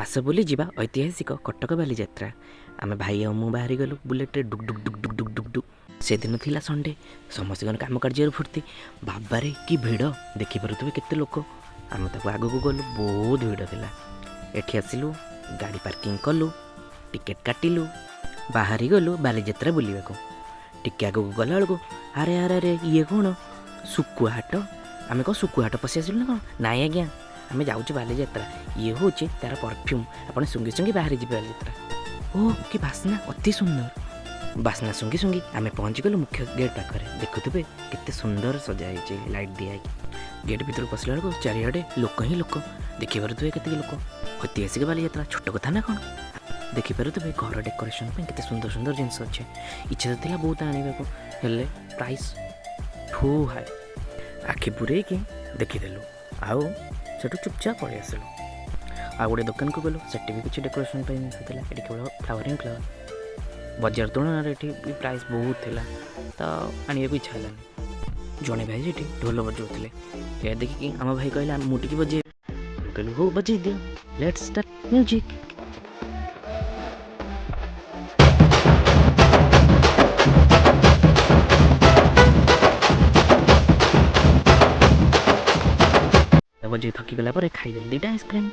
ଆସ ବୁଲି ଯିବା ଐତିହାସିକ କଟକ ବାଲିଯାତ୍ରା। ଆମେ ଭାଇ ଆଉ ମୁଁ ବାହାରି ଗଲୁ ବୁଲେଟ୍ରେ, ଡୁକ୍ ଡୁକ୍ ଡୁକ୍ ଡୁକ୍ ଡୁକ୍ ଡୁକ୍ ଡୁକ୍। ସେଦିନ ଥିଲା ସଣ୍ଡେ, ସମସ୍ତଙ୍କର କାମ କାର୍ଯ୍ୟରୁ ଫୁର୍ତ୍ତି। ବାବାରେ, କି ଭିଡ଼! ଦେଖିପାରୁଥିବେ କେତେ ଲୋକ। ଆମେ ତାକୁ ଆଗକୁ ଗଲୁ, ବହୁତ ଭିଡ଼ ଥିଲା। ଏଠି ଆସିଲୁ, ଗାଡ଼ି ପାର୍କିଂ କଲୁ, ଟିକେଟ୍ କାଟିଲୁ, ବାହାରି ଗଲୁ ବାଲିଯାତ୍ରା ବୁଲିବାକୁ। ଟିକେ ଆଗକୁ ଗଲାବେଳକୁ ଆରେ ଆରେ ଆରେ, ଇଏ କ'ଣ ଶୁଖୁଆ ହାଟ? ଆମେ କ'ଣ ଶୁଖୁଆ ହାଟ ପଶି ଆସିଲୁ ନା କ'ଣ? ନାଇଁ ଆଜ୍ଞା, ଆମେ ଯାଉଛୁ ବାଲିଯାତ୍ରା। ଇଏ ହେଉଛି ତା'ର ପରଫ୍ୟୁମ୍, ଆପଣ ଶୁଙ୍ଘି ଶୁଙ୍ଘି ବାହାରି ଯିବେ ବାଲିଯାତ୍ରା। ଓ କି ବାସ୍ନା, ଅତି ସୁନ୍ଦର ବାସ୍ନା। ଶୁଙ୍ଘି ଶୁଙ୍ଘି ଆମେ ପହଞ୍ଚିଗଲୁ ମୁଖ୍ୟ ଗେଟ୍ ପାଖରେ। ଦେଖୁଥିବେ କେତେ ସୁନ୍ଦର ସଜା ହେଇଛି, ଲାଇଟ୍ ଦିଆ ହେଇକି। ଗେଟ୍ ଭିତରକୁ ପଶିଲା ବେଳକୁ ଚାରିଆଡ଼େ ଲୋକ ହିଁ ଲୋକ। ଦେଖିପାରୁଥିବେ କେତିକି ଲୋକ। ଐତିହାସିକ ବାଲିଯାତ୍ରା ଛୋଟ କଥା ନା କ'ଣ? ଦେଖିପାରୁଥିବେ ଘର ଡେକୋରେସନ୍ ପାଇଁ କେତେ ସୁନ୍ଦର ସୁନ୍ଦର ଜିନିଷ ଅଛି। ଇଚ୍ଛା ତ ଥିଲା ବହୁତ ଆଣିବାକୁ, ହେଲେ ପ୍ରାଇସ୍ ଠୁ ହାଇ। ଆଖି ପୂରେଇକି ଦେଖିଦେଲୁ ଆଉ ସେଠୁ ଚୁପଚାପ ପଳେଇ ଆସିଲୁ। ଆଉ ଗୋଟେ ଦୋକାନକୁ ଗଲୁ, ସେଠି ବି କିଛି ଡେକୋରେସନ୍ ପାଇଁ ଜିନିଷ ଥିଲା। ଏଠି କେବଳ ଫ୍ଲାୱାର ହିଁ ଫ୍ଲାୱାର। ବଜାର ତୁଳନାରେ ଏଠି ବି ପ୍ରାଇସ୍ ବହୁତ ଥିଲା, ତ ଆଣିବାକୁ ଇଚ୍ଛା ହେଲାନି। ଜଣେ ଭାଇ ସେଠି ଢୋଲ ବଜାଉଥିଲେ। ଏହା ଦେଖିକି ଆମ ଭାଇ କହିଲା, ମୁଁ ଟିକେ ବଜେଇବି। ମୁଁ କହିଲି, ହଉ ବଜେଇ ଦିଅ, let's start music. ବଜେଇ ଥକିଗଲା ପରେ ଖାଇଦେଲି ଦୁଇଟା ଆଇସ୍କ୍ରିମ୍।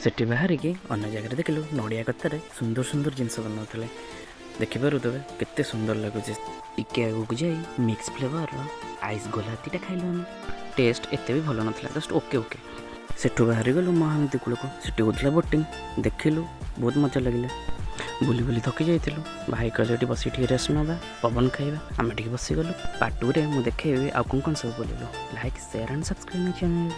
ସେଠି ବାହାରିକି ଅନ୍ୟ ଜାଗାରେ ଦେଖିଲୁ, ନଡ଼ିଆ କତାରେ ସୁନ୍ଦର ସୁନ୍ଦର ଜିନିଷ ବନାଉଥିଲେ। ଦେଖିପାରୁଥିବେ କେତେ ସୁନ୍ଦର ଲାଗୁଛି। ଟିକେ ଆଗକୁ ଯାଇ ମିକ୍ସ ଫ୍ଲେଭରର ଆଇସ୍ ଗୋଲା ଦୁଇଟା ଖାଇଲୁ ଆମେ। ଟେଷ୍ଟ ଏତେ ବି ଭଲ ନଥିଲା, ଜଷ୍ଟ ଓକେ ଓକେ। ସେଠୁ ବାହାରିଗଲୁ ମହାନଦୀ କୂଳକୁ। ସେଠି ହେଉଥିଲା ବୋଟିଂ, ଦେଖିଲୁ, ବହୁତ ମଜା ଲାଗିଲା। ବୁଲି ବୁଲି ଥକି ଯାଇଥିଲୁ। ଭାଇ କହିଲେ, ଏଠି ବସିକି ଟିକେ ରେଷ୍ଟ ନେବା, ପବନ ଖାଇବା। ଆମେ ଟିକେ ବସିଗଲୁ। ପାର୍ଟ ଟୁରେ ମୁଁ ଦେଖେଇବି ଆଉ କ'ଣ କ'ଣ ସବୁ ବୁଲିଲୁ। Like, share and subscribe my channel.